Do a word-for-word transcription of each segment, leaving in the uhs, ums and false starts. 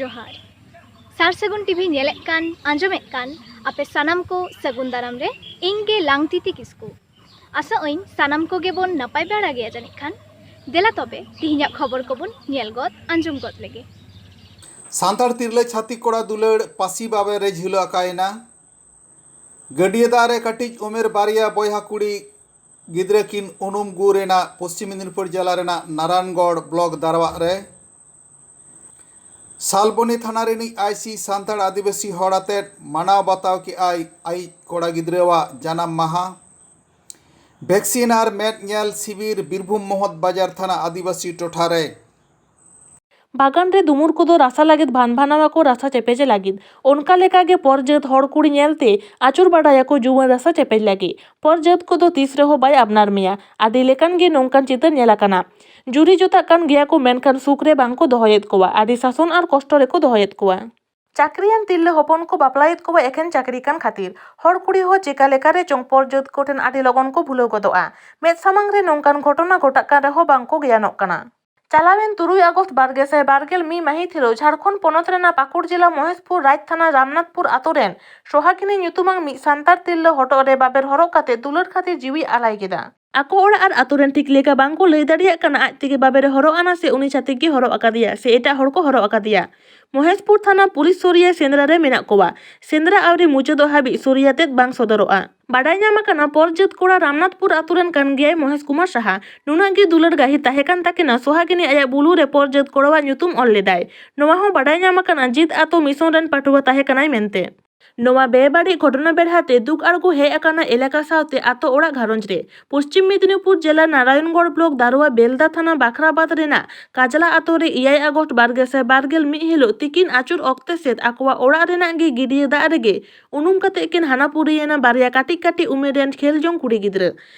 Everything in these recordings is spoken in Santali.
ᱡᱚᱦᱟᱨ᱾ ᱥᱟᱨ ᱥᱟᱹᱜᱩᱱ ᱴᱤᱵᱷᱤ ᱧᱮᱞᱮᱫ ᱠᱟᱱ, ᱟᱸᱡᱚᱢᱮᱫ ᱠᱟᱱ ᱟᱯᱮ ᱥᱟᱱᱟᱢ ᱠᱚ ᱥᱟᱹᱜᱩᱱ ᱫᱟᱨᱟᱢ ᱨᱮ ᱤᱧ ᱜᱮ ᱞᱟᱝᱛᱤᱛᱤ ᱠᱤᱥᱠᱩ᱾ ᱟᱥᱟᱜ ᱟᱹᱧ ᱥᱟᱱᱟᱢ ᱠᱚᱜᱮ ᱵᱚᱱ ᱱᱟᱯᱟᱭ ᱵᱟᱲᱟ ᱜᱮᱭᱟ ᱡᱟᱹᱱᱤᱡ ᱠᱷᱟᱱ᱾ ᱫᱮᱞᱟ ᱛᱚᱵᱮ ᱛᱤᱦᱤᱧᱟᱜ ᱠᱷᱚᱵᱚᱨ ᱠᱚᱵᱚᱱ ᱧᱮᱞ ᱜᱚᱫ, ᱟᱸᱡᱚᱢ ᱜᱚᱫ ᱞᱮᱜᱮ᱾ ᱥᱟᱱᱛᱟᱲ ᱛᱤᱨᱞᱟᱹ ᱪᱷᱟᱹᱛᱤᱠ ᱠᱚᱲᱟ ᱫᱩᱞᱟᱹᱲ ᱯᱟᱹᱥᱤ ᱵᱟᱵᱮᱨ ᱨᱮ ᱡᱷᱤᱞᱟᱹ ᱟᱠᱟᱭᱮᱱᱟ᱾ ᱜᱟᱹᱰᱭᱟᱹ ᱫᱟᱜ ᱨᱮ ᱠᱟᱹᱴᱤᱡ ᱩᱢᱮᱨ ᱵᱟᱨᱭᱟ ᱵᱚᱭᱦᱟ ᱠᱩᱲᱤ ᱜᱤᱫᱽᱨᱟᱹ ᱠᱤᱱ ᱩᱱᱩᱢ ᱜᱩᱨ ᱮᱱᱟ ᱯᱚᱥᱪᱤᱢ ᱢᱮᱫᱤᱱᱤᱯᱩᱨ ᱡᱮᱞᱟ ᱨᱮᱱᱟᱜ ᱱᱟᱨᱟᱭᱚᱱᱜᱚᱲ ᱵᱞᱚᱠ ᱫᱟᱨᱣᱟᱜ ᱨᱮ᱾ ᱥᱟᱞᱵᱚᱱᱤ ᱛᱷᱟᱱᱟ ᱨᱤᱱᱤᱡ ᱟᱭᱥᱤ ᱥᱟᱱᱛᱟᱲ ᱟᱹᱫᱤᱵᱟᱹᱥᱤ ᱦᱚᱲ ᱟᱛᱮᱫ ᱢᱟᱱᱟᱣ ᱵᱟᱛᱟᱣ ᱠᱮᱜᱼᱟᱭ ᱟᱭᱤᱡ ᱠᱚᱲᱟ ᱜᱤᱫᱽᱨᱟᱹᱣᱟᱜ ᱡᱟᱱᱟᱢ ᱢᱟᱦᱟ᱾ ᱵᱷᱮᱠᱥᱤᱱ ᱟᱨ ᱢᱮᱫ ᱧᱮᱞ ᱥᱤᱵᱤᱨ ᱵᱤᱨᱵᱷᱩᱢ ᱢᱚᱦᱚᱛ ᱵᱟᱡᱟᱨ ᱛᱷᱟᱱᱟ ᱟᱹᱫᱤᱵᱟᱹᱥᱤ ᱴᱚᱴᱷᱟ ᱨᱮ᱾ ᱵᱟᱜᱟᱱ ᱨᱮ ᱫᱩᱢᱩᱨ ᱠᱚᱫᱚ ᱨᱟᱥᱟ ᱞᱟᱹᱜᱤᱫ ᱵᱷᱟᱱᱵᱷᱟᱱᱟᱣᱟ ᱠᱚ ᱨᱟᱥᱟ ᱪᱮᱯᱮᱡ ᱞᱟᱹᱜᱤᱫ᱾ ᱚᱱᱠᱟ ᱞᱮᱠᱟ ᱜᱮ ᱯᱚᱨ ᱡᱟᱹᱛ ᱦᱚᱲ ᱠᱩᱲᱤ ᱧᱮᱞ ᱛᱮ ᱟᱹᱪᱩᱨ ᱵᱟᱲᱟᱭᱟᱠᱚ ᱡᱩᱣᱟᱹᱱ ᱨᱟᱥᱟ ᱪᱮᱯᱮᱡ ᱞᱟᱹᱜᱤᱫ᱾ ᱯᱚᱨ ᱡᱟᱹᱛ ᱠᱚᱫᱚ ᱛᱤᱥ ᱨᱮᱦᱚᱸ ᱵᱟᱭ ᱟᱯᱱᱟᱨ ᱢᱮᱭᱟ᱾ ᱟᱹᱰᱤ ᱞᱮᱠᱟᱱ ᱜᱮ ᱱᱚᱝᱠᱟᱱ ᱪᱤᱛᱟᱹᱨ ᱧᱮᱞ ᱟᱠᱟᱱᱟ᱾ ᱡᱩᱨᱤ ᱡᱚᱛᱟᱜ ᱠᱟᱱ ᱜᱮᱭᱟ ᱠᱚ, ᱢᱮᱱᱠᱷᱟᱱ ᱥᱩᱠ ᱨᱮ ᱵᱟᱝ ᱠᱚ ᱫᱚᱦᱚᱭᱮᱫ ᱠᱚᱣᱟ᱾ ᱟᱹᱰᱤ ᱥᱟᱥᱚᱱ ᱟᱨ ᱠᱚᱥᱴᱚ ᱨᱮᱠᱚ ᱫᱚᱦᱚᱭᱮᱫ ᱠᱚᱣᱟ᱾ ᱪᱟᱹᱠᱨᱤᱭᱟᱱ ᱛᱤᱨᱞᱟᱹ ᱦᱚᱯᱚᱱ ᱠᱚ ᱵᱟᱯᱞᱟᱭᱮᱫ ᱠᱚᱣᱟ ᱮᱠᱷᱮᱱ ᱪᱟᱹᱠᱨᱤ ᱠᱟᱱ ᱠᱷᱟᱹᱛᱤᱨ᱾ ᱦᱚᱲ ᱠᱩᱲᱤ ᱦᱚᱸ ᱪᱮᱠᱟ ᱞᱮᱠᱟ ᱨᱮ ᱪᱚᱝ ᱯᱚᱨ ᱡᱟᱹᱛ ᱠᱚᱴᱷᱮᱱ ᱟᱹᱰᱤ ᱞᱚᱜᱚᱱ ᱠᱚ ᱵᱷᱩᱞᱟᱹᱣ ᱜᱚᱫᱚᱜᱼᱟ᱾ ᱢᱮᱫ ᱥᱟᱢᱟᱝ ᱨᱮ ᱱᱚᱝᱠᱟᱱ ᱜᱷᱚᱴᱚᱱᱟ ᱜᱷᱚᱴᱟᱜ ᱠᱟᱱ ᱨᱮᱦᱚᱸ ᱵᱟᱝ ᱠᱚ ᱜᱮᱭᱟᱱᱚᱜ ᱠᱟᱱᱟ᱾ ᱪᱟᱞᱟᱣᱮᱱ ᱛᱩᱨᱩᱭ ᱟᱜᱚᱥᱴ ᱵᱟᱨ ᱜᱮᱥᱟᱭ ᱵᱟᱨ ᱜᱮᱞ ᱢᱤᱫ ᱢᱟᱹᱦᱤᱛ ᱦᱤᱞᱳᱜ ᱡᱷᱟᱲᱠᱷᱚᱸᱰ ᱯᱚᱱᱚᱛ ᱨᱮᱱᱟᱜ ᱯᱟᱹᱠᱩᱲ ᱡᱮᱞᱟ ᱢᱚᱦᱮᱥᱯᱩᱨ ᱨᱟᱡᱽ ᱛᱷᱟᱱᱟ ᱨᱟᱢᱱᱟᱛᱷᱯᱩᱨ ᱟᱛᱳ ᱨᱮᱱ ᱥᱚᱦᱟᱜᱤᱱᱤ ᱧᱩᱛᱩᱢᱟᱱ ᱢᱤᱫ ᱥᱟᱱᱛᱟᱲ ᱛᱤᱨᱞᱟᱹ ᱦᱚᱴᱚᱜ ᱨᱮ ᱵᱟᱵᱮᱨ ᱦᱚᱨᱚᱜ ᱠᱟᱛᱮ ᱫᱩᱞᱟᱹᱲ ᱠᱷᱟᱹᱛᱤᱨ ᱡᱤᱣᱤ ᱟᱞᱟᱭ ᱠᱮᱫᱟ᱾ ᱟᱠᱚ ᱚᱲᱟᱜ ᱟᱨ ᱟᱛᱳ ᱨᱮᱱ ᱴᱷᱤᱠ ᱞᱮᱠᱟ ᱵᱟᱝ ᱠᱚ ᱞᱟᱹᱭ ᱫᱟᱲᱮᱭᱟᱜ ᱠᱟᱱᱟ, ᱟᱡ ᱛᱮᱜᱮ ᱵᱟᱵᱮᱨᱮ ᱦᱚᱨᱚᱜ ᱟᱱᱟ ᱥᱮ ᱩᱱᱤ ᱪᱷᱟᱹᱛᱤᱠ ᱜᱮ ᱦᱚᱨᱚᱜ ᱟᱠᱟᱫᱮᱭᱟ ᱥᱮ ᱮᱴᱟᱜ ᱦᱚᱲ ᱠᱚ ᱦᱚᱨᱚᱜ ᱟᱠᱟᱫᱮᱭᱟ᱾ ᱢᱚᱦᱮᱥᱯᱩᱨ ᱛᱷᱟᱱᱟ ᱯᱩᱞᱤᱥ ᱥᱚᱨᱤᱭᱟ ᱥᱮᱸᱫᱽᱨᱟ ᱨᱮ ᱢᱮᱱᱟᱜ ᱠᱚᱣᱟ᱾ ᱥᱮᱸᱫᱽᱨᱟ ᱟᱹᱣᱨᱤ ᱢᱩᱪᱟᱹᱫᱚᱜ ᱦᱟᱹᱵᱤᱡ ᱥᱚᱨᱤᱭᱟ ᱛᱮᱫ ᱵᱟᱝ ᱥᱚᱫᱚᱨᱚᱜᱼᱟ᱾ ᱵᱟᱰᱟᱭ ᱧᱟᱢ ᱟᱠᱟᱱᱟ, ᱯᱚᱨ ᱡᱟᱹᱛ ᱠᱚᱲᱟ ᱨᱟᱢᱱᱟᱛᱷᱯᱩᱨ ᱟᱛᱳ ᱨᱮᱱ ᱠᱟᱱ ᱜᱮᱭᱟᱭ ᱢᱚᱦᱮᱥ ᱠᱩᱢᱟᱨ ᱥᱟᱦᱟ᱾ ᱱᱩᱱᱟᱹᱜ ᱜᱮ ᱫᱩᱞᱟᱹᱲ ᱜᱟᱹᱦᱤᱨ ᱛᱟᱦᱮᱸ ᱠᱟᱱ ᱛᱟᱹᱠᱤᱱᱟ, ᱥᱚᱦᱟᱜᱤᱱᱤ ᱟᱭᱟᱜ ᱵᱩᱞᱩ ᱨᱮ ᱯᱚᱨ ᱡᱟᱹᱛ ᱠᱚᱲᱟᱣᱟᱜ ᱧᱩᱛᱩᱢ ᱚᱞ ᱞᱮᱫᱟᱭ᱾ ᱱᱚᱣᱟ ᱦᱚᱸ ᱵᱟᱰᱟᱭ ᱧᱟᱢ ᱟᱠᱟᱱᱟ, ᱡᱤᱛ ᱟᱛᱳ ᱢᱤᱥᱚᱱ ᱨᱮᱱ ᱯᱟᱹᱴᱷᱩᱣᱟᱹ ᱛᱟᱦᱮᱸ ᱠᱟᱱᱟᱭ ᱢᱮᱱᱛᱮ᱾ ᱱᱚᱣᱟ ᱵᱮᱵᱟᱹᱲᱤᱡ ᱜᱷᱚᱴᱚᱱᱟ ᱵᱮᱲᱦᱟᱛᱮ ᱫᱩᱠ ᱟᱬᱜᱚ ᱦᱮᱡ ᱟᱠᱟᱱᱟ ᱮᱞᱟᱠᱟ ᱥᱟᱶᱛᱮ ᱟᱛᱳ ᱚᱲᱟᱜ ᱜᱷᱟᱨᱚᱸᱡᱽ ᱨᱮ᱾ ᱯᱚᱥᱪᱤᱢ ᱢᱮᱫᱤᱱᱤᱯᱩᱨ ᱡᱮᱞᱟ ᱱᱟᱨᱟᱭᱚᱱᱜᱚᱲ ᱵᱞᱚᱠ ᱫᱟᱨᱩᱣᱟ ᱵᱮᱞᱫᱟ ᱛᱷᱟᱱᱟ ᱵᱟᱠᱷᱨᱟᱵᱟᱫᱽ ᱨᱮᱱᱟᱜ ᱠᱟᱡᱽᱞᱟ ᱟᱛᱳ ᱨᱮ ᱮᱭᱟᱭ ᱟᱜᱚᱥᱴ ᱵᱟᱨ ᱜᱮᱥᱟᱭ ᱵᱟᱨ ᱜᱮᱞ ᱢᱤᱫ ᱦᱤᱞᱳᱜ ᱛᱤᱠᱤᱱ ᱟᱹᱪᱩᱨ ᱚᱠᱛᱮ ᱥᱮᱫ ᱟᱠᱚᱣᱟᱜ ᱚᱲᱟᱜ ᱨᱮᱱᱟᱜ ᱜᱮ ᱜᱤᱰᱭᱟᱹ ᱫᱟᱜ ᱨᱮᱜᱮ ᱩᱱᱩᱢ ᱠᱟᱛᱮ ᱠᱤᱱ ᱦᱟᱱᱟ ᱯᱩᱨᱤᱭᱮᱱᱟ ᱵᱟᱨᱭᱟ ᱠᱟᱹᱴᱤᱡ ᱠᱟᱹᱴᱤᱡ ᱩᱢᱮᱨ ᱨᱮᱱ ᱠᱷᱮᱞ ᱡᱚᱝ ᱠᱩᱲᱤ ᱜᱤᱫᱽᱨᱟᱹ᱾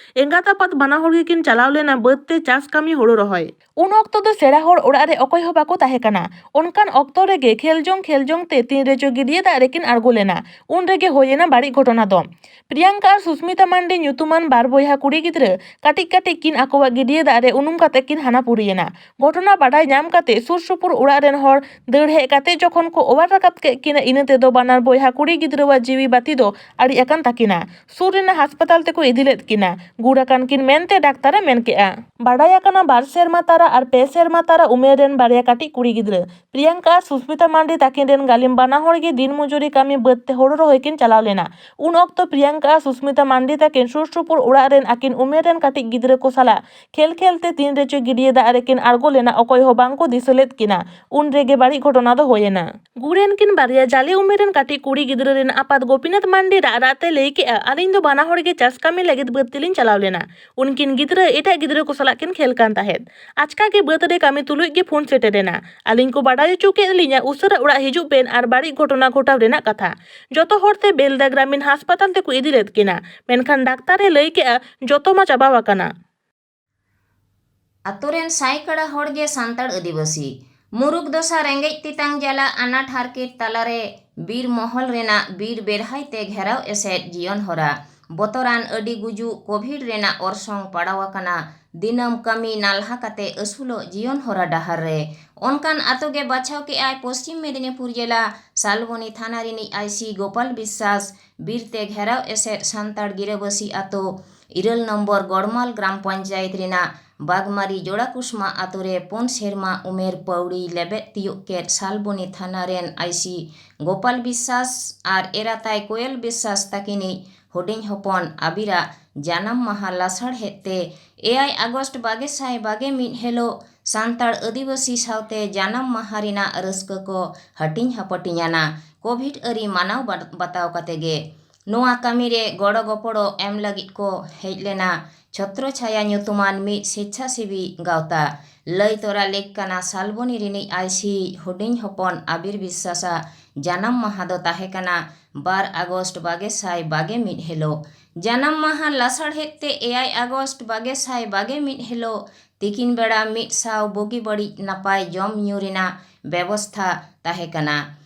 ᱮᱸᱜᱟᱛ ᱟᱯᱟᱛ ᱵᱟᱱᱟ ᱦᱚᱲ ᱜᱮᱠᱤᱱ ᱪᱟᱞᱟᱣ ᱞᱮᱱᱟ ᱵᱟᱹᱫᱽ ᱛᱮ ᱪᱟᱥ ᱠᱟᱹᱢᱤ ᱦᱳᱲᱳ ᱨᱚᱦᱚᱭ᱾ ᱩᱱ ᱚᱠᱛᱚ ᱫᱚ ᱥᱮᱬᱟ ᱦᱚᱲ ᱚᱲᱟᱜ ᱨᱮ ᱚᱠᱚᱭ ᱦᱚᱸ ᱵᱟᱠᱚ ᱛᱟᱦᱮᱸ ᱠᱟᱱᱟ᱾ ᱚᱱᱠᱟᱱ ᱚᱠᱛᱚ ᱨᱮᱜᱮ ᱠᱷᱮᱞ ᱡᱚᱝ ᱠᱷᱮᱞ ᱡᱚᱝ ᱛᱮ ᱛᱤᱱ ᱨᱮᱪᱚ ᱜᱤᱰᱭᱟᱹ ᱫᱟᱜ ᱨᱮᱠᱤᱱ ᱟᱬᱜᱚ ᱞᱮᱱᱟ᱾ ᱩᱱ ᱨᱮᱜᱮ ᱦᱩᱭ ᱮᱱᱟ ᱵᱟᱹᱲᱤᱡ ᱜᱷᱚᱴᱚᱱᱟ ᱫᱚ᱾ ᱯᱨᱤᱭᱟᱝᱠᱟ ᱟᱨ ᱥᱩᱥᱢᱤᱛᱟ ᱢᱟᱱᱰᱤ ᱧᱩᱛᱩᱢᱟᱱ ᱵᱟᱨ ᱵᱚᱭᱦᱟ ᱠᱩᱲᱤ ᱜᱤᱫᱽᱨᱟᱹ ᱠᱟᱹᱴᱤᱡ ᱠᱟᱹᱴᱤᱡ ᱠᱤᱱ ᱟᱠᱚᱣᱟᱜ ᱜᱟᱹᱰᱭᱟᱹ ᱫᱟᱜ ᱨᱮ ᱩᱱᱩᱢ ᱠᱟᱛᱮ ᱠᱤᱱ ᱦᱟᱱᱟ ᱯᱩᱨᱤᱭᱮᱱᱟ᱾ ᱜᱷᱚᱴᱚᱱᱟ ᱵᱟᱰᱟᱭ ᱧᱟᱢ ᱠᱟᱛᱮ ᱥᱩᱨ ᱥᱩᱯᱩᱨ ᱚᱲᱟᱜ ᱨᱮᱱ ᱦᱚᱲ ᱫᱟᱹᱲ ᱦᱮᱡ ᱠᱟᱛᱮ ᱡᱚᱠᱷᱚᱱ ᱠᱚ ᱚᱣᱟᱨ ᱨᱟᱠᱟᱵ ᱠᱮᱫ ᱠᱤᱱᱟ, ᱤᱱᱟᱹ ᱛᱮᱫᱚ ᱵᱟᱱᱟᱨ ᱵᱚᱭᱦᱟ ᱠᱩᱲᱤ ᱜᱤᱫᱽᱨᱟᱹᱣᱟᱜ ᱡᱤᱣᱤ ᱵᱟᱹᱛᱤ ᱫᱚ ᱟᱹᱲᱤᱡ ᱟᱠᱟᱱ ᱛᱟᱹᱠᱤᱱᱟ᱾ ᱥᱩᱨ ᱨᱮᱱᱟᱜ ᱦᱟᱥᱯᱟᱛᱟᱞ ᱛᱮᱠᱚ ᱤᱫᱤ ᱞᱮᱫ ᱠᱤᱱᱟ᱾ ᱜᱩᱨ ᱟᱠᱟᱱ ᱠᱤᱱ ᱢᱮᱱᱛᱮ ᱰᱟᱠᱛᱟᱨ ᱮ ᱢᱮᱱ ᱠᱮᱫᱼᱟ᱾ ᱵᱟᱰᱟᱭ ᱟᱠᱟᱱᱟ, ᱵᱟᱨ ᱥᱮᱨᱢᱟ ᱛᱟᱨᱟ ᱟᱨ ᱯᱮ ᱥᱮᱨᱢᱟ ᱛᱟᱨᱟ ᱩᱢᱮᱨ ᱨᱮᱱ ᱵᱟᱨᱭᱟ ᱠᱟᱹᱴᱤᱡ ᱠᱩᱲᱤ ᱜᱤᱫᱽᱨᱟᱹ ᱯᱨᱤᱭᱟᱝᱠᱟ ᱟᱨ ᱥᱩᱥᱢᱤᱛᱟ ᱢᱟᱱᱰᱤ ᱛᱟᱹᱠᱤᱱ ᱨᱮᱱ ᱜᱟᱹᱞᱤᱢ ᱵᱟᱱᱟ ᱦᱚᱲ ᱜᱮ ᱫᱤᱱ ᱢᱚᱡᱩᱨᱤ ᱠᱟᱹᱢᱤ ᱵᱟᱹᱫᱽ ᱛᱮ ᱦᱳᱲᱳ ᱨᱚᱦᱚᱭ ᱠᱤᱱ ᱪᱟᱞᱟᱣ ᱞᱮᱱᱟ᱾ ᱩᱱ ᱚᱠᱛᱚ ᱯᱨᱤᱭᱟᱝᱠᱟ ᱟᱨ ᱥᱩᱥᱢᱤᱛᱟ ᱢᱟᱱᱰᱤ ᱛᱟᱹᱠᱤᱱ ᱥᱩᱨ ᱥᱩᱯᱩᱨ ᱚᱲᱟᱜ ᱨᱮᱱ ᱟᱹᱠᱤᱱ ᱩᱢᱮᱨ ᱨᱮᱱ ᱠᱟᱹᱴᱤᱡ ᱜᱤᱫᱽᱨᱟᱹ ᱠᱚ ᱥᱟᱞᱟᱜ ᱠᱷᱮᱞ ᱠᱷᱮᱞ ᱛᱮ ᱛᱤᱱ ᱨᱮᱪᱚ ᱜᱟᱹᱰᱭᱟᱹ ᱫᱟᱜ ᱨᱮᱠᱤᱱ ᱟᱬᱜᱚ ᱞᱮᱱᱟ, ᱚᱠᱚᱭ ᱦᱚᱸ ᱵᱟᱝ ᱠᱚ ᱫᱤᱥᱟᱹ ᱞᱮᱫ ᱠᱤᱱᱟ᱾ ᱩᱱ ᱨᱮᱜᱮ ᱵᱟᱹᱲᱤᱡ ᱜᱷᱚᱴᱚᱱᱟ ᱫᱚ ᱦᱩᱭ ᱮᱱᱟ᱾ ᱜᱩᱨ ᱮᱱ ᱠᱤᱱ ᱵᱟᱨᱭᱟ ᱡᱟᱞᱮ ᱩᱢᱮᱨ ᱨᱮᱱ ᱠᱟᱹᱴᱤᱡ ᱠᱩᱲᱤ ᱜᱤᱫᱽᱨᱟᱹ ᱨᱮᱱ ᱟᱯᱟᱛ ᱜᱳᱯᱤᱱᱟᱛᱷ ᱢᱟᱱᱰᱤ ᱨᱟᱜ ᱨᱟᱜ ᱛᱮ ᱞᱟᱹᱭ ᱠᱮᱫᱼᱟ, "ᱟᱹᱞᱤᱧ ᱫᱚ ᱵᱟᱱᱟ ᱦᱚᱲ ᱜᱮ ᱪᱟᱥ ᱠᱟᱹᱢᱤ ᱞᱟᱹᱜᱤᱫ ᱵᱟᱹᱫᱽ ᱛᱮᱞᱤᱧ ᱪᱟᱞᱟᱣ ᱞᱮᱱᱟ᱾ ᱩᱱᱠᱤᱱ ᱜᱤᱫᱽᱨᱟᱹ ᱮᱴᱟᱜ ᱜᱤᱫᱽᱨᱟᱹ ᱠᱚ ᱥᱟᱞᱟᱜ ᱠᱤᱱ ᱠᱷᱮᱞ ᱠᱟᱱ ᱛᱟᱦᱮᱸᱫ᱾ ᱟᱪᱠᱟ ᱜᱮ ᱵᱟᱹᱫᱽ ᱨᱮ ᱠᱟᱹᱢᱤ ᱛᱩᱞᱩᱡ ᱜᱮ ᱯᱷᱳᱱ ᱥᱮᱴᱮᱨ ᱮᱱᱟ᱾ ᱟᱹᱞᱤᱧ ᱠᱚ ᱵᱟᱰᱟᱭ ᱦᱚᱪᱚ ᱠᱮᱫ ᱞᱤᱧᱟ ᱩᱥᱟᱹᱨᱟ ᱚᱲᱟᱜ ᱦᱤᱡᱩᱜ ᱵᱮᱱ ᱟᱨ ᱵᱟᱹᱲᱤᱡ ᱜᱷᱚᱴᱚᱱᱟ ᱜᱷᱚᱴᱟᱣ ᱨᱮᱱᱟᱜ ᱠᱟᱛᱷᱟ᱾ ᱡᱚᱛᱚ ᱦᱚᱲ ᱛᱮ ᱵᱮᱞᱫᱟ ᱜᱨᱟᱢᱤᱱ ᱦᱟᱥᱯᱟᱛᱟᱞ ᱛᱮᱠᱚ ᱤᱫᱤ ᱞᱮᱫ ᱠᱤᱱᱟ, ᱢᱮᱱᱠᱷᱟᱱ ᱰᱟᱠᱛᱟᱨ ᱮ ᱞᱟᱹᱭ ᱠᱮᱫᱼᱟ, ᱡᱚᱛᱚ ᱢᱟ ᱪᱟᱵᱟᱣ ᱟᱠᱟᱱᱟ᱾" ᱟᱛᱳ ᱨᱮᱱ ᱥᱟᱭᱠᱟᱲᱟ ᱦᱚᱲ ᱜᱮ ᱥᱟᱱᱛᱟᱲ ᱟᱹᱫᱤᱵᱟᱹᱥᱤ᱾ ᱢᱩᱨᱩᱠ ᱫᱚᱥᱟ, ᱨᱮᱸᱜᱮᱡ ᱛᱮᱛᱟᱝ ᱡᱟᱞᱟ, ᱟᱱᱟᱴ ᱦᱟᱨᱠᱮᱛ ᱛᱟᱞᱟᱨᱮ ᱵᱤᱨ ᱢᱚᱦᱚᱞ ᱨᱮᱱᱟᱜ ᱵᱤᱨ ᱵᱮᱲᱦᱟᱭ ᱛᱮ ᱜᱷᱮᱨᱟᱣ ᱮᱥᱮᱫ ᱡᱤᱭᱚᱱ ᱦᱚᱨᱟ᱾ ᱵᱚᱛᱚᱨᱟᱱ ᱟᱹᱰᱤ ᱜᱩᱡᱩᱜ ᱠᱳᱵᱷᱤᱰ ᱨᱮᱱᱟᱜ ᱚᱨᱥᱚᱝ ᱯᱟᱲᱟᱣ ᱟᱠᱟᱱᱟ᱾ ᱫᱤᱱᱟᱹᱢ ᱠᱟᱹᱢᱤ ᱱᱟᱞᱦᱟ ᱠᱟᱛᱮ ᱟᱹᱥᱩᱞᱚᱜ ᱡᱤᱭᱚᱱ ᱦᱚᱨᱟ ᱰᱟᱦᱟᱨ ᱨᱮ᱾ ᱚᱱᱠᱟᱱ ᱟᱛᱳ ᱜᱮ ᱵᱟᱪᱷᱟᱣ ᱠᱮᱜᱼᱟᱭ ᱯᱚᱥᱪᱤᱢ ᱢᱮᱫᱤᱱᱤᱯᱩᱨ ᱡᱮᱞᱟ ᱥᱟᱞᱵᱚᱱᱤ ᱛᱷᱟᱱᱟ ᱨᱤᱱᱤᱡ ᱟᱭ ᱥᱤ ᱜᱳᱯᱟᱞ ᱵᱤᱥᱥᱟᱥ᱾ ᱵᱤᱨᱛᱮ ᱜᱷᱮᱨᱟᱣ ᱮᱥᱮᱫ ᱥᱟᱱᱛᱟᱲ ᱜᱤᱨᱟᱹᱵᱟᱹᱥᱤ ᱟᱛᱳ ᱤᱨᱟᱹᱞ ᱱᱚᱢᱵᱚᱨ ᱜᱚᱲᱢᱟᱞ ᱜᱨᱟᱢ ᱯᱚᱧᱪᱟᱭᱮᱛ ᱨᱮᱱᱟᱜ ᱵᱟᱜᱽᱢᱟᱨᱤ ᱡᱳᱲᱟᱠᱩᱥᱢᱟ ᱟᱛᱳ ᱨᱮ ᱯᱩᱱ ᱥᱮᱨᱢᱟ ᱩᱢᱮᱨ ᱯᱟᱹᱣᱲᱤ ᱞᱮᱵᱮᱫ ᱛᱤᱭᱳᱜ ᱠᱮᱫ ᱥᱟᱞᱵᱚᱱᱤ ᱛᱷᱟᱱᱟ ᱨᱮᱱ ᱟᱭ ᱥᱤ ᱜᱳᱯᱟᱞ ᱵᱤᱥᱥᱟᱥ ᱟᱨ ᱮᱨᱟᱛᱟᱭ ᱠᱳᱭᱮᱞ ᱵᱤᱥᱥᱟᱥ ᱛᱟᱹᱠᱤᱱᱤᱡ ᱦᱩᱰᱤᱧ ᱦᱚᱯᱚᱱ ᱟᱵᱤᱨᱟᱜ ᱡᱟᱱᱟᱢ ᱢᱟᱦᱟ ᱞᱟᱥᱟᱲᱦᱮᱫ ᱛᱮ ᱮᱭᱟᱭ ᱟᱜᱚᱥᱴ ᱵᱟᱜᱮ ᱥᱟᱭ ᱵᱟᱜᱮ ᱢᱤᱫ ᱦᱤᱞᱳᱜ ᱥᱟᱱᱛᱟᱲ ᱟᱹᱫᱤᱵᱟᱹᱥᱤ ᱥᱟᱶᱛᱮ ᱡᱟᱱᱟᱢ ᱢᱟᱦᱟ ᱨᱮᱱᱟᱜ ᱨᱟᱹᱥᱠᱟᱹ ᱠᱚ ᱦᱟᱹᱴᱤᱧ ᱦᱟᱯᱟᱴᱤᱧ ᱟᱱᱟ᱾ ᱠᱳᱵᱷᱤᱰ ᱟᱹᱨᱤ ᱢᱟᱱᱟᱣ ᱵᱟᱛ-, ᱵᱟᱛᱟᱣ ᱠᱟᱛᱮ ᱜᱮ ᱱᱚᱣᱟ ᱠᱟᱹᱢᱤ ᱨᱮ ᱜᱚᱲᱚ ᱜᱚᱯᱚᱲᱚ ᱮᱢ ᱞᱟᱹᱜᱤᱫ ᱠᱚ ᱦᱮᱡ ᱞᱮᱱᱟ ᱪᱷᱚᱛᱨᱚ ᱪᱷᱟᱭᱟ ᱧᱩᱛᱩᱢᱟᱱ ᱢᱤᱫ ᱥᱮᱪᱪᱷᱟᱥᱮᱵᱤ ᱜᱟᱶᱛᱟ᱾ ᱞᱟᱹᱭ ᱛᱚᱨᱟ ᱞᱮᱠ ᱠᱟᱱᱟ, ᱥᱟᱞᱵᱚᱱᱤ ᱨᱤᱱᱤᱡ ᱟᱭ ᱥᱤ ᱦᱩᱰᱤᱧ ᱦᱚᱯᱚᱱ ᱟᱵᱤᱨ ᱵᱤᱥᱥᱟᱥᱟᱜ ᱡᱟᱱᱟᱢ ᱢᱟᱦᱟ ᱫᱚ ᱛᱟᱦᱮᱸ ᱠᱟᱱᱟ ᱵᱟᱨ ᱟᱜᱚᱥᱴ ᱵᱟᱜᱮ ᱥᱟᱭ ᱵᱟᱜᱮ ᱢᱤᱫ ᱦᱤᱞᱳᱜ᱾ ᱡᱟᱱᱟᱢ ᱢᱟᱦᱟ ᱞᱟᱥᱟᱲᱦᱮᱫ ᱛᱮ ᱮᱭᱟᱭ ᱟᱜᱚᱥᱴ ᱵᱟᱜᱮ ᱥᱟᱭ ᱵᱟᱜᱮ ᱢᱤᱫ ᱦᱤᱞᱳᱜ ᱛᱤᱠᱤᱱ ᱵᱮᱲᱟ ᱢᱤᱫ ᱥᱟᱶ ᱵᱩᱜᱤ ᱵᱟᱹᱲᱤᱡ ᱱᱟᱯᱟᱭ ᱡᱚᱢ ᱧᱩ ᱨᱮᱱᱟᱜ ᱵᱮᱵᱚᱥᱛᱷᱟ ᱛᱟᱦᱮᱸ ᱠᱟᱱᱟ᱾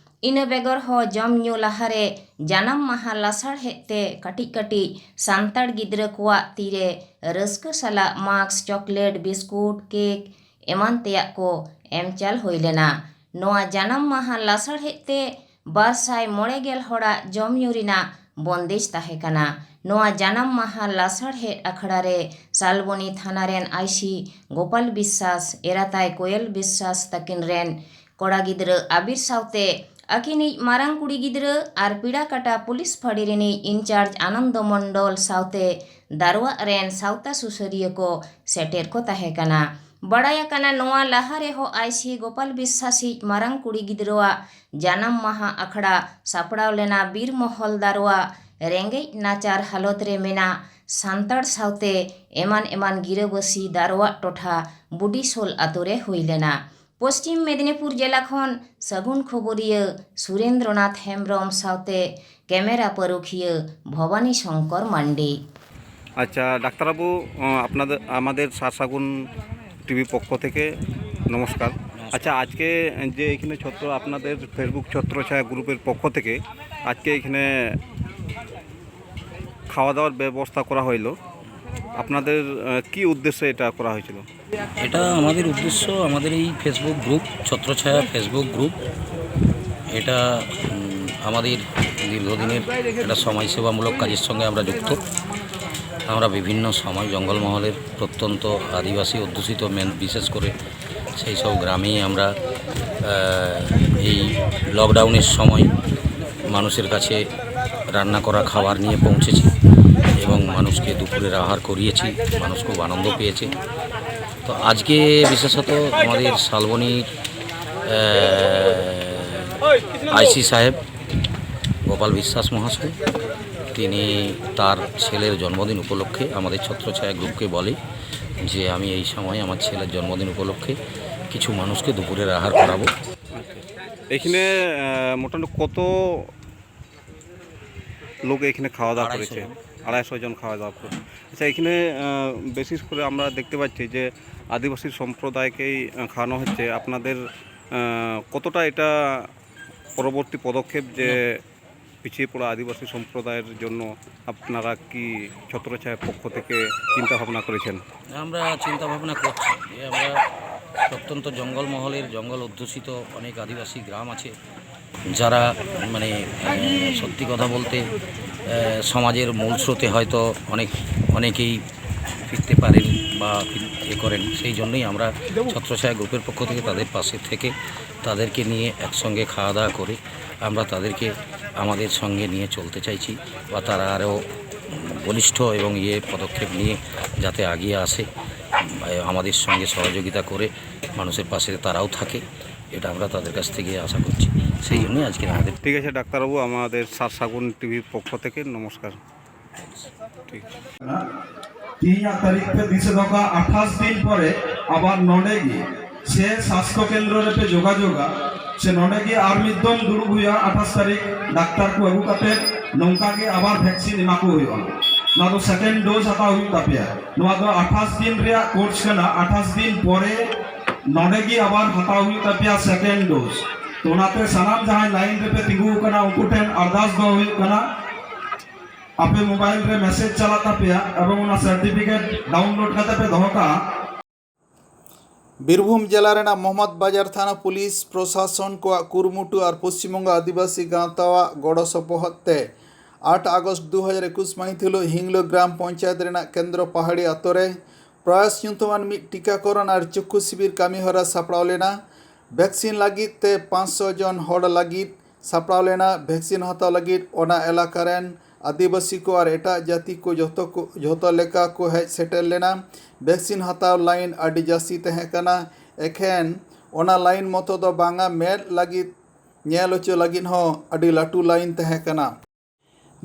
ᱤᱱᱟᱹ ᱵᱮᱜᱚᱨ ᱦᱚᱸ ᱡᱚᱢ ᱧᱩ ᱞᱟᱦᱟᱨᱮ ᱡᱟᱱᱟᱢ ᱢᱟᱦᱟ ᱞᱟᱥᱟᱲᱦᱮᱫ ᱛᱮ ᱠᱟᱹᱴᱤᱡ ᱠᱟᱹᱴᱤᱡ ᱥᱟᱱᱛᱟᱲ ᱜᱤᱫᱽᱨᱟᱹ ᱠᱚᱣᱟᱜ ᱛᱤᱨᱮ ᱨᱟᱹᱥᱠᱟᱹ ᱥᱟᱞᱟᱜ ᱢᱟᱠᱥ, ᱪᱚᱠᱞᱮᱴ, ᱵᱤᱥᱠᱩᱴ, ᱠᱮᱠ ᱮᱢᱟᱱ ᱛᱮᱭᱟᱜ ᱠᱚ ᱮᱢ ᱪᱟᱞ ᱦᱩᱭ ᱞᱮᱱᱟ᱾ ᱱᱚᱣᱟ ᱡᱟᱱᱟᱢ ᱢᱟᱦᱟ ᱞᱟᱥᱟᱲᱦᱮᱫ ᱛᱮ ᱵᱟᱨ ᱥᱟᱭ ᱢᱚᱬᱮ ᱜᱮᱞ ᱦᱚᱲᱟᱜ ᱡᱚᱢ ᱧᱩ ᱨᱮᱱᱟᱜ ᱵᱚᱱᱫᱮᱡ ᱛᱟᱦᱮᱸ ᱠᱟᱱᱟ᱾ ᱱᱚᱣᱟ ᱡᱟᱱᱟᱢ ᱢᱟᱦᱟ ᱞᱟᱥᱟᱲᱦᱮᱫ ᱟᱠᱷᱲᱟ ᱨᱮ ᱥᱟᱞᱵᱚᱱᱤ ᱛᱷᱟᱱᱟ ᱨᱮᱱ ᱟᱭᱥᱤ ᱜᱳᱯᱟᱞ ᱵᱤᱥᱥᱟᱥ, ᱮᱨᱟᱛᱟᱭ ᱠᱳᱭᱮᱞ ᱵᱤᱥᱥᱟᱥ ᱛᱟᱹᱠᱤᱱ ᱨᱮᱱ ᱠᱚᱲᱟ ᱜᱤᱫᱽᱨᱟᱹ ᱟᱵᱤᱨ ᱥᱟᱶᱛᱮ ᱟᱹᱠᱤᱱᱤᱡ ᱢᱟᱨᱟᱝ ᱠᱩᱲᱤ ᱜᱤᱫᱽᱨᱟᱹ ᱟᱨ ᱯᱤᱲᱟ ᱠᱟᱴᱟ ᱯᱩᱞᱤᱥ ᱯᱷᱟᱹᱲᱤ ᱨᱤᱱᱤᱡ ᱤᱱᱪᱟᱨᱡᱽ ᱟᱱᱚᱱᱫᱚ ᱢᱚᱱᱰᱚᱞ ᱥᱟᱶᱛᱮ ᱫᱟᱨᱣᱟᱜ ᱨᱮᱱ ᱥᱟᱶᱛᱟ ᱥᱩᱥᱟᱹᱨᱤᱭᱟᱹ ᱠᱚ ᱥᱮᱴᱮᱨ ᱠᱚ ᱛᱟᱦᱮᱸ ᱠᱟᱱᱟ᱾ ᱵᱟᱲᱟᱭ ᱟᱠᱟᱱᱟ, ᱱᱚᱣᱟ ᱞᱟᱦᱟ ᱨᱮᱦᱚᱸ ᱟᱭᱥᱤ ᱜᱳᱯᱟᱞ ᱵᱤᱥᱥᱟᱥᱤᱡ ᱢᱟᱨᱟᱝ ᱠᱩᱲᱤ ᱜᱤᱫᱽᱨᱟᱹᱣᱟᱜ ᱡᱟᱱᱟᱢ ᱢᱟᱦᱟ ᱟᱠᱷᱲᱟ ᱥᱟᱯᱲᱟᱣ ᱞᱮᱱᱟ ᱵᱤᱨ ᱢᱚᱦᱚᱞ ᱫᱟᱨᱣᱟ ᱨᱮᱸᱜᱮᱡ ᱱᱟᱪᱟᱨ ᱦᱟᱞᱚᱛ ᱨᱮ ᱢᱮᱱᱟᱜ ᱥᱟᱱᱛᱟᱲ ᱥᱟᱶᱛᱮ ᱮᱢᱟᱱ ᱮᱢᱟᱱ ᱜᱤᱨᱟᱹᱵᱟᱹᱥᱤ ᱫᱟᱨᱣᱟᱜ ᱴᱚᱴᱷᱟ ᱵᱩᱰᱤᱥᱳᱞ ᱟᱛᱳ ᱨᱮ ᱦᱩᱭ ᱞᱮᱱᱟ᱾ ᱯᱚᱥᱪᱤᱢ ᱢᱮᱫᱤᱱᱤᱯᱩᱨ ᱡᱮᱞᱟ ᱠᱷᱚᱱ ᱥᱟᱹᱜᱩᱱ ᱠᱷᱚᱵᱚᱨᱤᱭᱟᱹ ᱥᱩᱨᱮᱱᱫᱨᱚᱱᱟᱛᱷ ᱦᱮᱢᱵᱽᱨᱚᱢ ᱥᱟᱶᱛᱮ ᱠᱮᱢᱮᱨᱟ ᱯᱟᱹᱨᱩᱠᱷᱤᱭᱟᱹ ᱵᱷᱚᱵᱟᱱᱤ ᱥᱚᱝᱠᱚᱨ ᱢᱟᱱᱰᱤ᱾ আচ্ছা, ডাক্তারবাবু, আহ, আপনাদের আমাদের সার সাগুন টিভি পক্ষ থেকে নমস্কার। আচ্ছা, আজকে যে এখানে ছত্র আপনাদের ফেসবুক ছত্রছায়া গ্রুপের পক্ষ থেকে আজকে এখানে খাওয়া দাওয়ার ব্যবস্থা করা হইল, আপনাদের আহ, কি উদ্দেশ্যে এটা করা হয়েছিল? এটা আমাদের উদ্দেশ্য, আমাদের এই ফেসবুক গ্রুপ, ছত্রছায়া ফেসবুক গ্রুপ, এটা উম, আমাদের দীর্ঘদিনের একটা সমাজসেবামূলক কাজের সঙ্গে আমরা যুক্ত। আমরা বিভিন্ন সময় জঙ্গলমহলের প্রত্যন্ত আদিবাসী অধ্যুষিত মেন বিশেষ করে সেই সব গ্রামেই আমরা আহ, এই লকডাউনের সময় মানুষের কাছে রান্না করা খাবার নিয়ে পৌঁছেছি এবং মানুষকে দুপুরের আহার করিয়েছি। মানুষ খুব আনন্দ পেয়েছে। তো আজকে বিশেষত আমাদের শালবনির আইসি সাহেব গোপাল বিশ্বাস মহাশয়, তিনি তার ছেলের জন্মদিন উপলক্ষে আমাদের ছত্রছায়া গ্রুপকে বলে যে আমি এই সময় আমার ছেলের জন্মদিন উপলক্ষে কিছু মানুষকে দুপুরের আহার করাবো। এখানে আহ, মোটামুটি কত লোক এখানে খাওয়া দাওয়া আড়াইশো করেছে? জন। আড়াইশো জন খাওয়া দাওয়া করে। আচ্ছা, এখানে আহ, বিশেষ করে আমরা দেখতে পাচ্ছি যে আদিবাসী সম্প্রদায়কেই আহ, খাওয়ানো হচ্ছে। আপনাদের আহ, কতটা এটা পরবর্তী পদক্ষেপ যে পিছিয়ে পড়া আদিবাসী সম্প্রদায়ের জন্য আপনারা কি ছত্রছায়া পক্ষ থেকে চিন্তা ভাবনা করেছেন? আমরা চিন্তা ভাবনা করছি যে আমরা প্রত্যন্ত জঙ্গলমহলের, জঙ্গল অধ্যুষিত অনেক আদিবাসী গ্রাম আছে, যারা মানে আহ, সত্যি কথা বলতে আহ, সমাজের মূল স্রোতে হয়তো অনেক অনেকেই ফিরতে পারেন বা ফির- এ করেন। সেই জন্যই আমরা ছত্রছায়া গ্রুপের পক্ষ থেকে তাদের পাশে থেকে তাদেরকে নিয়ে একসঙ্গে খাওয়া দাওয়া করে আমরা তাদেরকে আমাদের সঙ্গে নিয়ে চলতে চাইছি, বা তারা আরও বলিষ্ঠ এবং ইয়ে পদক্ষেপ নিয়ে যাতে এগিয়ে আসে, উম, আমাদের সঙ্গে সহযোগিতা করে মানুষের পাশে তারাও থাকে, এটা আমরা তাদের কাছ থেকে আশা করছি। সেই জন্যই আজকে আমাদের ঠিক আছে ডাক্তারবাবু, আমাদের সাত সাগুন টিভির পক্ষ থেকে নমস্কার। ঠিক। ᱛᱮᱦᱮᱧᱟᱜ ᱛᱟᱹᱨᱤᱠᱷ ᱯᱮ ᱫᱤᱥᱟᱹ ᱫᱚᱦᱚ ᱠᱟᱜᱼᱟ, ᱟᱴᱷᱟᱥ ᱫᱤᱱ ᱯᱚᱨᱮ ᱟᱵᱟᱨ ᱱᱚᱰᱮ ᱜᱮ ᱥᱮ ᱥᱟᱥᱛᱷᱚ ᱠᱮᱱᱫᱨᱚ ᱨᱮᱯᱮ ᱡᱳᱜᱟᱡᱳᱜᱟ, ᱥᱮ ᱱᱚᱰᱮ ᱜᱮ ᱟᱨ ᱢᱤᱫ ᱫᱚᱢ ᱫᱩᱲᱩᱵ ᱦᱩᱭᱩᱜᱼᱟ ᱟᱴᱷᱟᱥ ᱛᱟᱹᱨᱤᱠᱷ, ᱰᱟᱠᱛᱟᱨ ᱠᱚ ᱟᱹᱜᱩ ᱠᱟᱛᱮ ᱱᱚᱝᱠᱟ ᱜᱮ ᱟᱵᱟᱨ ᱵᱷᱮᱠᱥᱤᱱ ᱮᱢᱟ ᱠᱚ ᱦᱩᱭᱩᱜᱼᱟ᱾ ᱱᱚᱣᱟ ᱫᱚ ᱥᱮᱠᱮᱱᱰ ᱰᱳᱡᱽ ᱦᱟᱛᱟᱣ ᱦᱩᱭᱩᱜ ᱛᱟᱯᱮᱭᱟ᱾ ᱱᱚᱣᱟ ᱫᱚ ᱟᱴᱷᱟᱥ ᱫᱤᱱ ᱨᱮᱭᱟᱜ ᱠᱳᱨᱥ ᱠᱟᱱᱟ, ᱟᱴᱷᱟᱥ ᱫᱤᱱ ᱯᱚᱨᱮ ᱱᱚᱰᱮ ᱜᱮ ᱟᱵᱟᱨ ᱦᱟᱛᱟᱣ ᱦᱩᱭᱩᱜ ᱛᱟᱯᱮᱭᱟ ᱥᱮᱠᱮᱱᱰ ᱰᱳᱡᱽ᱾ ᱛᱚ ᱚᱱᱟᱛᱮ ᱥᱟᱱᱟᱢ ᱡᱟᱦᱟᱸᱭ ᱞᱟᱭᱤᱱ ᱨᱮᱯᱮ ᱛᱤᱸᱜᱩ ᱟᱠᱟᱱᱟ, ᱩᱱᱠᱩ ᱴᱷᱮᱱ ᱟᱨᱫᱟᱥ ᱫᱚᱦᱚ ᱦᱩᱭᱩᱜ ᱠᱟᱱᱟ, ᱟᱯᱮ ᱢᱳᱵᱟᱭᱤᱞ ᱨᱮ ᱢᱮᱥᱮᱡᱽ ᱪᱟᱞᱟᱜ ᱛᱟᱯᱮᱭᱟ ᱮᱵᱚᱝ ᱚᱱᱟ ᱥᱟᱨᱴᱤᱯᱷᱤᱠᱮᱴ ᱰᱟᱣᱩᱱᱞᱳᱰ ᱠᱟᱛᱮ ᱯᱮ ᱫᱚᱦᱚ ᱠᱟᱜᱼᱟ᱾ ᱵᱤᱨᱵᱷᱩᱢ ᱡᱮᱞᱟ ᱨᱮᱱᱟᱜ ᱢᱚᱦᱚᱢᱚᱫᱽ ᱵᱟᱡᱟᱨ ᱛᱷᱟᱱᱟ ᱯᱩᱞᱤᱥ ᱯᱨᱚᱥᱟᱥᱚᱱ ᱠᱚᱣᱟᱜ ᱠᱩᱨᱩᱢᱩᱴᱩ ᱟᱨ ᱯᱚᱥᱪᱤᱢ ᱵᱚᱝᱜᱚ ᱟᱹᱫᱤᱵᱟᱹᱥᱤ ᱜᱟᱶᱛᱟᱣᱟᱜ ᱜᱚᱲᱚ ᱥᱚᱯᱚᱦᱚᱫ ᱛᱮ ᱟᱴ ᱟᱜᱚᱥᱴ ᱫᱩ ᱦᱟᱡᱟᱨ ᱮᱠᱩᱥ ᱢᱟᱹᱦᱤᱛ ᱦᱤᱞᱳᱜ ᱦᱤᱝᱞᱟᱹ ᱜᱨᱟᱢ ᱯᱚᱧᱪᱟᱭᱮᱛ ᱨᱮᱱᱟᱜ ᱠᱮᱱᱫᱨᱚ ᱯᱟᱦᱟᱲᱤ ᱟᱛᱳ ᱨᱮ ᱯᱨᱚᱭᱟᱥ ᱧᱩᱛᱩᱢᱟᱱ ᱢᱤᱫ ᱴᱤᱠᱟᱠᱚᱨᱚᱱ ᱟᱨ ᱪᱚᱠᱠᱷᱩ ᱥᱤᱵᱤᱨ ᱠᱟᱹᱢᱤᱦᱚᱨᱟ ᱥᱟᱯᱲᱟᱣ ᱞᱮᱱᱟ᱾ ᱵᱷᱮᱠᱥᱤᱱ ᱞᱟᱹᱜᱤᱫ ᱛᱮ ᱯᱟᱸᱪᱥᱚ ᱡᱚᱱ ᱦᱚᱲ ᱞᱟᱹᱜᱤᱫ ᱥᱟᱯᱲᱟᱣ ᱞᱮᱱᱟ᱾ ᱵᱷᱮᱠᱥᱤᱱ ᱦᱟᱛᱟᱣ ᱞᱟᱹᱜᱤᱫ ᱚᱱᱟ ᱮᱞᱟᱠᱟ ᱨᱮᱱ ᱟᱹᱫᱤᱵᱟᱹᱥᱤ ᱠᱚ ᱟᱨ ᱮᱴᱟᱜ ᱡᱟᱹᱛᱤ ᱠᱚ ᱡᱷᱚᱛᱚ ᱠᱚ, ᱡᱷᱚᱛᱚ ᱞᱮᱠᱟ ᱠᱚ ᱦᱮᱡ ᱥᱮᱴᱮᱨ ᱞᱮᱱᱟ᱾ ᱵᱷᱮᱠᱥᱤᱱ ᱦᱟᱛᱟᱣ ᱞᱟᱭᱤᱱ ᱟᱹᱰᱤ ᱡᱟᱹᱥᱛᱤ ᱛᱟᱦᱮᱸ ᱠᱟᱱᱟ᱾ ᱮᱠᱷᱮᱱ ᱚᱱᱟ ᱞᱟᱭᱤᱱ ᱢᱚᱛᱚ ᱫᱚ ᱵᱟᱝᱟ, ᱢᱮᱫ ᱞᱟᱹᱜᱤᱫ ᱧᱮᱞ ᱦᱚᱪᱚ ᱞᱟᱹᱜᱤᱫ ᱦᱚᱸ ᱟᱹᱰᱤ ᱞᱟᱹᱴᱩ ᱞᱟᱭᱤᱱ ᱛᱟᱦᱮᱸ ᱠᱟᱱᱟ᱾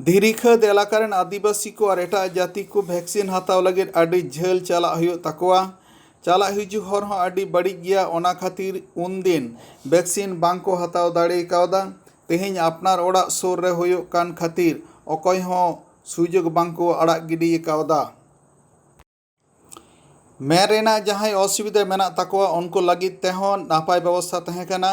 ᱫᱷᱤᱨᱤ ᱠᱷᱟᱹᱫᱽ ᱮᱞᱟᱠᱟ ᱨᱮᱱ ᱟᱹᱫᱤᱵᱟᱹᱥᱤ ᱠᱚ ᱟᱨ ᱮᱴᱟᱜ ᱡᱟᱹᱛᱤ ᱠᱚ ᱵᱷᱮᱠᱥᱤᱱ ᱦᱟᱛᱟᱣ ᱞᱟᱹᱜᱤᱫ ᱟᱹᱰᱤ ᱡᱷᱟᱹᱞ ᱪᱟᱞᱟᱜ ᱦᱩᱭᱩᱜ ᱛᱟᱠᱚᱣᱟ᱾ ᱪᱟᱞᱟᱜ ᱦᱤᱡᱩᱜ ᱦᱚᱨ ᱦᱚᱸ ᱟᱹᱰᱤ ᱵᱟᱹᱲᱤᱡ ᱜᱮᱭᱟ, ᱚᱱᱟ ᱠᱷᱟᱹᱛᱤᱨ ᱩᱱᱫᱤᱱ ᱵᱷᱮᱠᱥᱤᱱ ᱵᱟᱝ ᱠᱚ ᱦᱟᱛᱟᱣ ᱫᱟᱲᱮ ᱠᱟᱣᱫᱟ᱾ ᱛᱮᱦᱮᱧ ᱟᱯᱱᱟᱨ ᱚᱲᱟᱜ ᱥᱩᱨ ᱨᱮ ᱦᱩᱭᱩᱜ ᱠᱟᱱ ᱠᱷᱟᱹᱛᱤᱨ ᱚᱠᱚᱭ ᱦᱚᱸ ᱥᱩᱡᱳᱜᱽ ᱵᱟᱝ ᱠᱚ ᱟᱲᱟᱜ ᱜᱤᱰᱤ ᱠᱟᱣᱫᱟ᱾ ᱢᱮᱫ ᱨᱮᱱᱟᱜ ᱡᱟᱦᱟᱸᱭ ᱚᱥᱩᱵᱤᱫᱷᱟ ᱢᱮᱱᱟᱜ ᱛᱟᱠᱚᱣᱟ, ᱩᱱᱠᱩ ᱞᱟᱹᱜᱤᱫ ᱛᱮᱦᱚᱸ ᱱᱟᱯᱟᱭ ᱵᱮᱵᱚᱥᱛᱷᱟ ᱛᱟᱦᱮᱸ ᱠᱟᱱᱟ᱾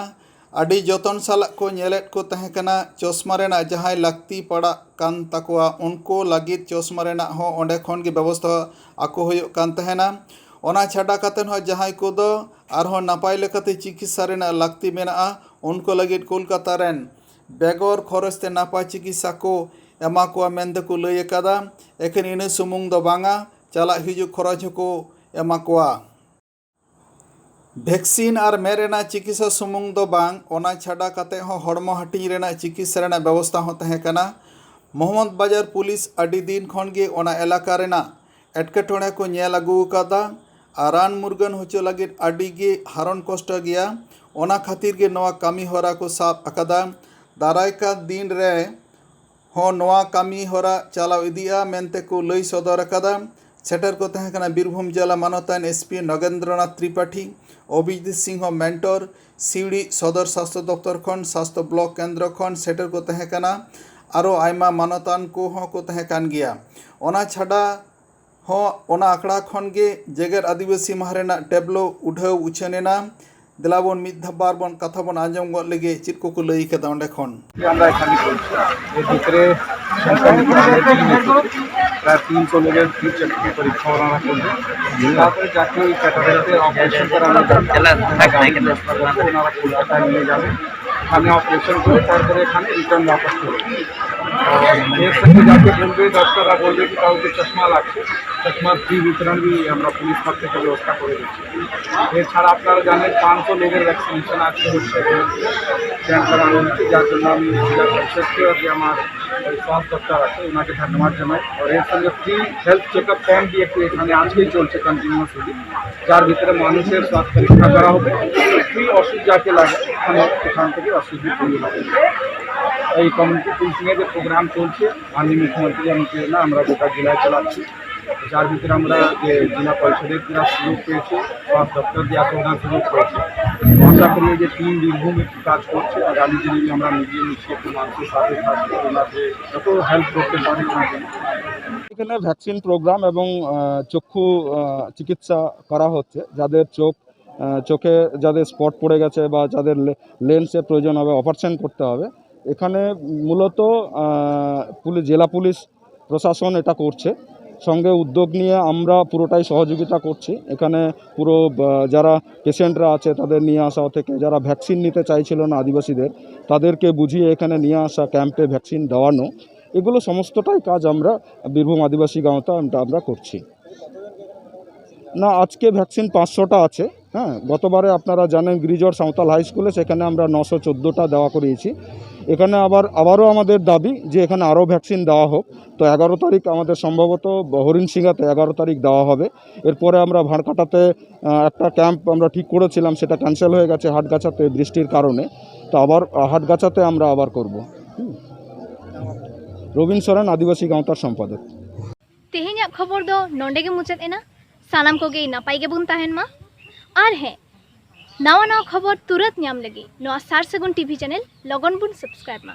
ᱟᱹᱰᱤ ᱡᱚᱛᱚᱱ ᱥᱟᱞᱟᱜ ᱠᱚ ᱧᱮᱞᱮᱫ ᱠᱚ ᱛᱟᱦᱮᱸ ᱠᱟᱱᱟ᱾ ᱪᱚᱥᱢᱟ ᱨᱮᱱᱟᱜ ᱡᱟᱦᱟᱸᱭ ᱞᱟᱹᱠᱛᱤ ᱯᱟᱲᱟᱜ ᱠᱟᱱ ᱛᱟᱠᱚᱣᱟ, ᱩᱱᱠᱩ ᱞᱟᱹᱜᱤᱫ ᱪᱚᱥᱢᱟ ᱨᱮᱱᱟᱜ ᱦᱚᱸ ᱚᱸᱰᱮ ᱠᱷᱚᱱ ᱜᱮ ᱵᱮᱵᱚᱥᱛᱷᱟ ᱟᱠᱚ ᱦᱩᱭᱩᱜ ᱠᱟᱱ ᱛᱟᱦᱮᱱᱟ᱾ ᱚᱱᱟ ᱪᱷᱟᱰᱟ ᱠᱟᱛᱮ ᱦᱚᱸ ᱡᱟᱦᱟᱸᱭ ᱠᱚᱫᱚ ᱟᱨᱦᱚᱸ ᱱᱟᱯᱟᱭ ᱞᱮᱠᱟᱛᱮ ᱪᱤᱠᱤᱛᱥᱟ ᱨᱮᱱᱟᱜ ᱞᱟᱹᱠᱛᱤ ᱢᱮᱱᱟᱜᱼᱟ, ᱩᱱᱠᱩ ᱞᱟᱹᱜᱤᱫ ᱠᱳᱞᱠᱟᱛᱟ ᱨᱮᱱ ᱵᱮᱜᱚᱨ ᱠᱷᱚᱨᱚᱪ ᱛᱮ ᱱᱟᱯᱟᱭ ᱪᱤᱠᱤᱛᱥᱟ ᱠᱚ ᱮᱢᱟ ᱠᱚᱣᱟ ᱢᱮᱱᱛᱮ ᱠᱚ ᱞᱟᱹᱭ ᱟᱠᱟᱫᱟ᱾ ᱮᱠᱷᱮᱱ ᱤᱱᱟᱹ ᱥᱩᱢᱩᱝ ᱫᱚ ᱵᱟᱝᱟ, ᱪᱟᱞᱟᱜ ᱦᱤᱡᱩᱜ ᱠᱷᱚᱨᱚᱪ ᱦᱚᱸᱠᱚ ᱮᱢᱟ ᱠᱚᱣᱟ᱾ ᱵᱷᱮᱠᱥᱤᱱ ᱟᱨ ᱢᱮᱫ ᱨᱮᱱᱟᱜ ᱪᱤᱠᱤᱛᱥᱟ ᱥᱩᱢᱩᱝ ᱫᱚ ᱵᱟᱝ, ᱚᱱᱟ ᱪᱷᱟᱰᱟ ᱠᱟᱛᱮ ᱦᱚᱸ ᱦᱚᱲᱢᱚ ᱦᱟᱹᱴᱤᱧ ᱨᱮᱱᱟᱜ ᱪᱤᱠᱤᱛᱥᱟ ᱨᱮᱱᱟᱜ ᱵᱮᱵᱚᱥᱛᱷᱟ ᱦᱚᱸ ᱛᱟᱦᱮᱸ ᱠᱟᱱᱟ᱾ ᱢᱚᱦᱚᱢᱚᱫᱽ ᱵᱟᱡᱟᱨ ᱯᱩᱞᱤᱥ ᱟᱹᱰᱤ ᱫᱤᱱ ᱠᱷᱚᱱ ᱜᱮ ᱚᱱᱟ ᱮᱞᱟᱠᱟ ᱨᱮᱱᱟᱜ ᱮᱴᱠᱮᱴᱚᱬᱮ ᱠᱚ ᱧᱮᱞ ᱟᱹᱜᱩ ᱟᱠᱟᱫᱟ ᱟᱨ ᱨᱟᱱ ᱢᱩᱨᱜᱟᱹᱱ ᱦᱚᱪᱚ ᱞᱟᱹᱜᱤᱫ ᱟᱹᱰᱤ ᱜᱮ ᱦᱟᱨᱚᱱ ᱠᱚᱥᱴᱚ ᱜᱮᱭᱟ᱾ ᱚᱱᱟ ᱠᱷᱟᱹᱛᱤᱨ ᱜᱮ ᱱᱚᱣᱟ ᱠᱟᱹᱢᱤ ᱦᱚᱨᱟ ᱠᱚ ᱥᱟᱵ ᱟᱠᱟᱫᱟ᱾ ᱫᱟᱨᱟᱭ ᱠᱟᱱ ᱫᱤᱱ ᱨᱮ ᱦᱚᱸ ᱱᱚᱣᱟ ᱠᱟᱹᱢᱤ ᱦᱚᱨᱟ ᱪᱟᱞᱟᱣ ᱤᱫᱤᱜᱼᱟ ᱢᱮᱱᱛᱮ ᱠᱚ ᱞᱟᱹᱭ ᱥᱚᱫᱚᱨ ᱟᱠᱟᱫᱟ᱾ ᱥᱮᱴᱮᱨ ᱠᱚ ᱛᱟᱦᱮᱸ ᱠᱟᱱᱟ ᱵᱤᱨᱵᱷᱩᱢ ᱡᱮᱞᱟ ᱢᱟᱱᱚᱛᱟᱱ ᱮᱥᱯᱤ ᱱᱚᱜᱮᱱᱫᱨᱚᱱᱟᱛᱷ ᱛᱨᱤᱯᱟᱴᱷᱤ, ᱚᱵᱷᱤᱡᱤᱛ ᱥᱤᱝᱦᱚ ᱢᱮᱱᱴᱚᱨ, ᱥᱤᱣᱲᱤ ᱥᱚᱫᱚᱨ ᱥᱟᱥᱛᱷᱚ ᱫᱚᱯᱛᱚᱨ ᱠᱷᱚᱱ, ᱥᱟᱥᱛᱷᱚ ᱵᱞᱚᱠ ᱠᱮᱱᱫᱨᱚ ᱠᱷᱚᱱ ᱥᱮᱴᱮᱨ ᱠᱚ ᱛᱟᱦᱮᱸ ᱠᱟᱱᱟ᱾ ᱟᱨᱚ ᱟᱭᱢᱟ ᱢᱟᱱᱚᱛᱟᱱ ᱠᱚᱦᱚᱸ ᱠᱚ ᱛᱟᱦᱮᱸ ᱠᱟᱱ ᱜᱮᱭᱟ᱾ ᱚᱱᱟ ᱪᱷᱟᱰᱟ ᱦᱚᱸ ᱚᱱᱟ ᱟᱠᱷᱲᱟ ᱠᱷᱚᱱ ᱜᱮ ᱡᱮᱜᱮᱛ ᱟᱹᱫᱤᱵᱟᱹᱥᱤ ᱢᱟᱦᱟ ᱨᱮᱱᱟᱜ ᱴᱮᱵᱞᱳ ᱩᱰᱷᱟᱹᱣ ᱩᱪᱷᱟᱹᱱ ᱮᱱᱟ᱾ ᱫᱮᱞᱟ ᱵᱚᱱ ᱢᱤᱫ ᱫᱷᱟᱣ ᱵᱟᱨ ᱵᱚᱱ ᱠᱟᱛᱷᱟ ᱵᱚᱱ ᱟᱸᱡᱚᱢ ᱜᱚᱫ ᱞᱮᱜᱮ, ᱪᱮᱫ ᱠᱚᱠᱚ ᱞᱟᱹᱭ ᱠᱟᱫᱟ ᱚᱸᱰᱮ ᱠᱷᱚᱱ᱾ আমরা এখানে করছি। এর ভিতরে সংক্রমিত আমরা টিম এসেছে। প্রায় তিনশো লোকের ফ্রি চেক পরীক্ষা ওনারা করবেন। তারপরে যাকে ওই ক্যাটারাক্টের অপারেশন করানো যাবে, ওনারা কলকাতায় নিয়ে যাবে। এখানে অপারেশন করে তারপরে এখানে রিটার্ন ওয়াপস করবে। আর এর সঙ্গে যাকে বলবে, ডাক্তাররা বলবে কি কাউকে চশমা লাগছে, চশমার ফ্রি বিতরণ भी আমরা পুলিশ তরফ থেকে ব্যবস্থা করে দিচ্ছি। এছাড়া আপনারা জানেন, পাঁচশো লোকের ভ্যাকসিনেশন আজকে হচ্ছে, ক্যাম্প করানো হচ্ছে, যার জন্য আমি জেলা পরিষদকে আর যে আমার ওই স্বাস্থ্য দপ্তর আছে, ওনাকে ধন্যবাদ জানাই। আর এর সঙ্গে free health check up camp দিয়ে একটু এখানে আজকেই চলছে কন্টিনিউয়াসলি, যার ভিতরে মানুষের স্বাস্থ্য পরীক্ষা করা হবে। ফ্রি ওষুধ যাকে লাগে, এখানে, এখান থেকে ওষুধ ফ্রি হবে। এই কমিউনিটি পুলিশিংয়ে যে প্রোগ্রাম চলছে, মাননীয় মুখ্যমন্ত্রী যেমন প্রেরণা আমরা গোটা জেলায় চালাচ্ছি, যার ভিতরে আমরা যে জেলা পরিষদের যারা সুযোগ পেয়েছে, স্বাস্থ্য দপ্তর যে আছে ওনার সুযোগ পেয়েছে, আশা করি এই যে টিম বীরভূম একটু কাজ করছে, আগামী দিনে আমরা মিলিয়ে মিশিয়ে একটু মানুষের সাথে থাকবো, ওনার যে যত হেল্প করতে পারি ওনাকে। এখানে ভ্যাকসিন প্রোগ্রাম এবং আহ, চক্ষু আহ, চিকিৎসা করা হচ্ছে, যাদের চোখ আহ, চোখে যাদের স্পট পড়ে গেছে বা যাদের লে- লেন্সের প্রয়োজন হবে, অপারেশন করতে হবে, এখানে মূলত আহ, পুলিশ, জেলা পুলিশ প্রশাসন এটা করছে। সঙ্গে উদ্যোগ নিয়ে আমরা পুরোটাই সহযোগিতা করছি। এখানে পুরো আহ, যারা পেশেন্টরা আছে তাদের নিয়ে আসা থেকে, যারা ভ্যাকসিন নিতে চাইছিল না আদিবাসীদের, তাদেরকে বুঝিয়ে এখানে নিয়ে আসা, ক্যাম্পে ভ্যাকসিন দেওয়ানো, এগুলো সমস্তটাই কাজ আমরা বীরভূম আদিবাসী গাঁওতা আমরা আমরা করছি। না, আজকে ভ্যাকসিন পাঁচশোটা আছে। হ্যাঁ, গতবারে আপনারা জানেন গিরিজর সাঁওতাল হাই স্কুলে, সেখানে আমরা নশো চোদ্দোটা দেওয়া করিয়েছি। এখানে আবার আবারও আমাদের দাবি যে এখানে আরও ভ্যাকসিন দেওয়া হোক। তো এগারো তারিখ আমাদের সম্ভবত হরিণশিঙ্গাতে এগারো তারিখ দেওয়া হবে। এরপরে আমরা ভাঁড়কাটাতে আহ, একটা ক্যাম্প আমরা ঠিক করেছিলাম, সেটা ক্যান্সেল হয়ে গেছে হাটগাছাতে বৃষ্টির কারণে। তো আবার আহ, হাটগাছাতে আমরা আবার করব। হুম। রবীন সরেন, আদিবাসী গাঁওতার সম্পাদক। ᱛᱮᱦᱮᱧᱟᱜ ᱠᱷᱚᱵᱚᱨ ᱫᱚ ᱱᱚᱰᱮ ᱜᱮ ᱢᱩᱪᱟᱹᱫ ᱮᱱᱟ᱾ ᱥᱟᱱᱟᱢ ᱠᱚᱜᱮ ᱱᱟᱯᱟᱭ ᱜᱮᱵᱚᱱ ᱛᱟᱦᱮᱱ ᱢᱟ᱾ ᱟᱨ ᱦᱮᱸ, ᱱᱟᱣᱟ ᱱᱟᱣᱟ ᱠᱷᱚᱵᱚᱨ ᱛᱩᱨᱟᱹᱛ ᱧᱟᱢ ᱞᱟᱹᱜᱤᱫ ᱱᱚᱣᱟ ᱥᱟᱨ ᱥᱟᱹᱜᱩᱱ ᱴᱤᱵᱷᱤ ᱪᱮᱱᱮᱞ ᱞᱚᱜᱚᱱ ᱵᱚᱱ ᱥᱟᱵᱥᱠᱨᱟᱭᱤᱵ ᱢᱟ᱾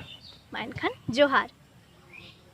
ᱢᱟ ᱮᱱᱠᱷᱟᱱ ᱡᱚᱦᱟᱨ᱾